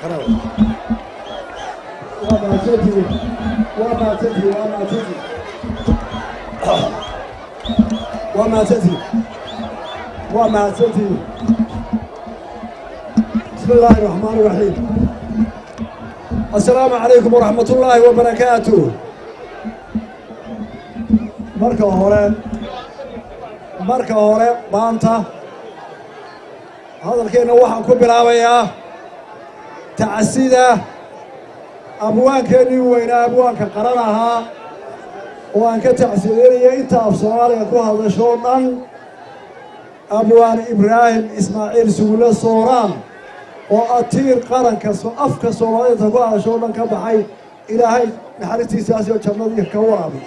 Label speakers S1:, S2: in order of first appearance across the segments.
S1: Waa mahadsantihiin, waa mahadsantihiin, waa mahadsantihiin, waa mahadsantihiin, waa mahadsantihiin. بسم الله الرحمن الرحيم. السلام عليكم ورحمة الله وبركاته. Marka hore, maanta hadalkeenna waxaan ku bilaabayaa tacsida abwaankeennii weynaa, abwaanka qaran ahaa, oo aan ka tacsiyeynaya inta af Soomaaliga ku hadasho o dhan, Abwaan Ibraahim Ismaaciil Sugulle Sooraan, oo atiir qaranka afka Soomaalida ku hadasho o dhan ka baxay. Ilaahay naxariistiisaasi oo jannadii ka waraabiy.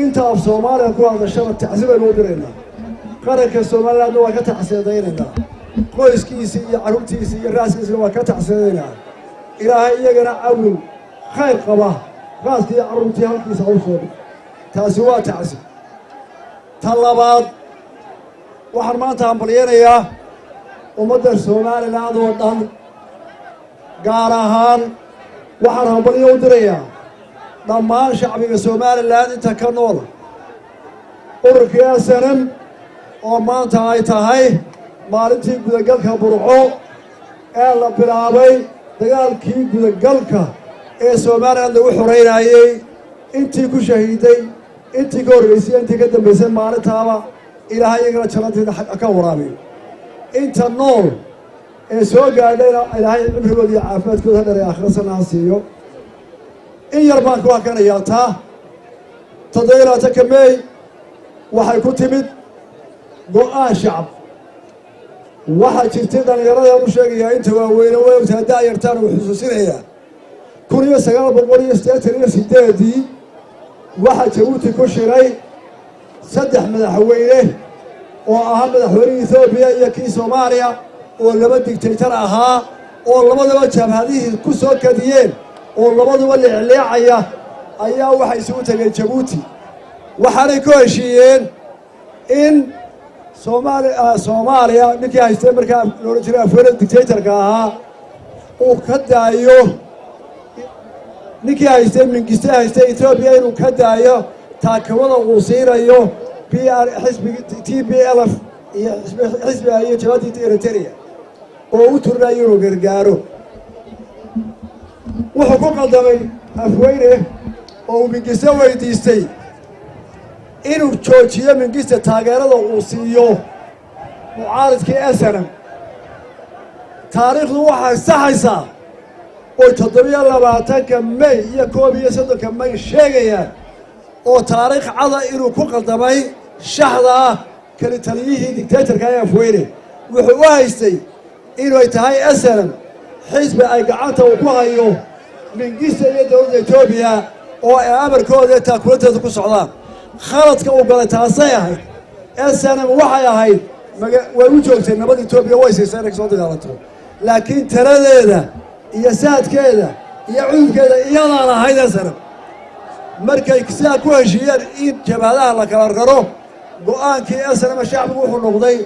S1: Inta af Soomaaliga ku hadashaba tacsi baynu u diraynaa. Qaranka Somalilandna waa ka tacsiyadaynaynaa. Qoyskiisii iyo carruurtiisii iyo raaskiisina waa ka tacsiyadaynaa. Ilaahay iyagana cawil khayr qaba raaskii iyo carruurtii halkiisa ha u soo dhig. Taasi waa tacsi. Ta labaad, waxaan maanta hambalyanayaa ummadda Somaliland oo dhan. Gaar ahaan waxaan hambalyo u dirayaa dhammaan shacbiga Somaliland inta ka nool ururkii SNM, oo maanta ay tahay maalintii gudagalka Burco ee la bilaabay dagaalkii gudagalka ee Somaliland lagu xoreynayey. Intii ku shahiiday, intii ka horreysay, intii ka dambaysay maalintaaba, Ilaahay iyagana jannadiina ka waraabiyo. Inta nool ee soo gaadhayna Ilaahay cimrigooda iyo caafimaadkooda ha dheray, aakhiro sana ha siiyo. In yar baan ku hakanayaa taa. 27-ka Meey waxay ku timid go'aan shacab. Waxaa jirtay, dhallinyaradaan u sheegayaa, inta waaweyne way ogtahay, da'yartaan uu xusuusinayaa, 1988-ii waxaa Jabuuti ku shiray saddex madaxweyne oo ahaa madaxweynihii Etoobiya iyo kii Soomaaliya, oo laba dictator ahaa, oo labadaba jabhadihii ku soo kadiyeen, oo labaduba leecleecaya, ayaa waxay isugu tegeen Jabuuti. Waxaanay ku heshiiyeen in Soomaaliya ninkii haystay markaa la odhan jiray Afweyne, dictatorka ahaa, uu ka daayo ninkii haystay Mingiste haystay Etoobiya, inuu ka daayo taakamada uu siinayo PR xisbigi TPLF iyo xisbiga iyo jabhadii Eritrea, oo u turnayo inuu gargaaro. Wuxuu ku qaldamay Afweyne oo uu Mingiste weydiistay inuu joojiyo Mingiste taageerada uu siiyo mucaaridkii SNM. Taariikhdu waxay saxaysaa oy 27-ka May iyo 31-ka May sheegayaan, oo taariikh cada, inuu ku qaldamay shaxda ah kali taliyihii dictatorka ee Afweyne. Wuxuu u haystay inay tahay SNM xisbi ay gacanta uu ku hayo Mingista iyo dowladda Etoobiya, oo ay amarkooda iyo taakulanteeda ku socdaan. Khaladka uu galay taasay ahayd. SNM waxay ahayd way u joogtay nabad Etoobiya, way siisay inay kasoo dagaalanto, laakiin taladeeda iyo saadkeeda iyo cudurkeeda iyadaan ahayd SNM. Markay sidaa ku heshiiyeen in jabhadaha la kala raro, go'aankii SNM shacbigu wuxuu noqday: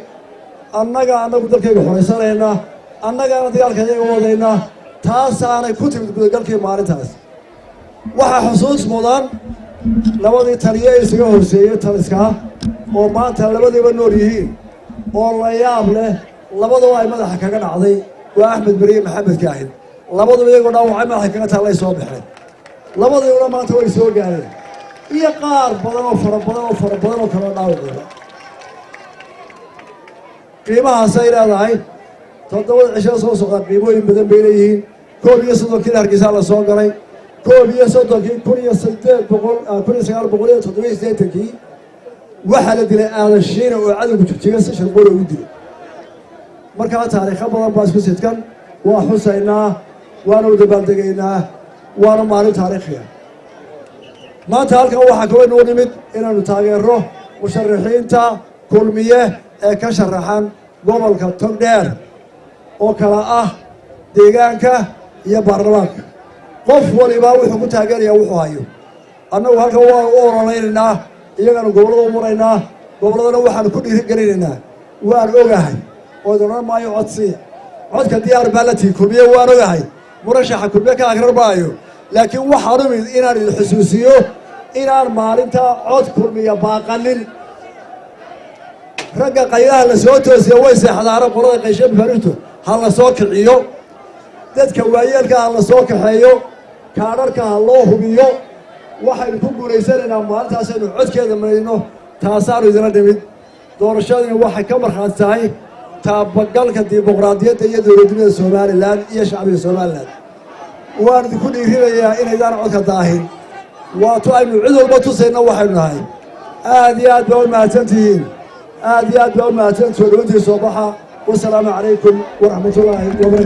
S1: annaga annagu dalkayga xoraysanaynaa, annagaana dagaalka iyaga wadaynaa. Taasaanay ku timid gudagalkii maalintaas. Waxaa xusuus mudan labadii taliye isaga horseeyey taliskaa, oo maanta labadiiba nool yihiin, oo la yaab leh, labadaba ay madaxa kaga dhacday, waa Axmed Beriye, Maxamed Kaahin. Labaduba iyagoo dhaawacay madaxa kaga taallay soo baxeen. Labadiibuna maanta way soo gaareen, iyo qaar badan oo fara badan oo fara badan oo kaloo dhaawacooda. Qiimahaasay leedahay 7-da cishada soo socda. Qiimooyin badan bay leeyihiin. 31-kii Hargeysaa la soo galay. 31-kii, 1987-kii, waxaa la dilay Aadan Shiina, oo cadowga Jigjiga si sharqoole ugu dilay. Markaa taariikho badan baa isku sidkan. Waa xusaynaa, waana u dabaaldegaynaa, waana maalin taariikhiya. Maanta halkan waxaa kaloo inoo nimid inaanu taageero musharaxiinta Kulmiye ee ka sharaxan gobolka Togdheer, oo kala ah deegaanka iyo baarlamaanka. Qof waliba wuxuu ku taageerayaa wuxuu hayo. Annagu halkan waanu u ololeynaynaa, iyagaanu gobollada u maraynaa. Gobolladana waxaanu ku dhiirigelinaynaa, waan ogahay oo idin odhan maayo codsiya. Codka diyaar baa la tihi. Kulmiye waan ogahay, murashaxa Kulmiye ka akrar maayo, laakiin waxaan umid inaan idin xusuusiyo inaan maalintaa cod Kulmiya baaqanin. Ragga qaylaha la soo toosiya way seexdaano. Qolada qayshe fariirtu ha la soo kiciyo, dadka waayeelka ha la soo kaxeeyo, kaadharka ha loo hubiyo. Waxaynu ku guulaysanaynaa maalintaasaynu codkeeda marayno. Taasaanu idinla nimid. Doorashadani waxay ka markhaati tahay taabagalka dimuqraadiyadda iyo dowladnimada Somaliland iyo shacbiga Somaliland. Waan idinku dhiirinayaa inaydaan codka daahin. Waato aynu cid walba tusayna waxaynu nahay. Aad iyo aad baa u mahadsan tihiin, aad iyo aad baa u mahadsan. Soo dhawantii soo baxa. Wasalaamu calaykum waraxmatullaahi wabarakatu.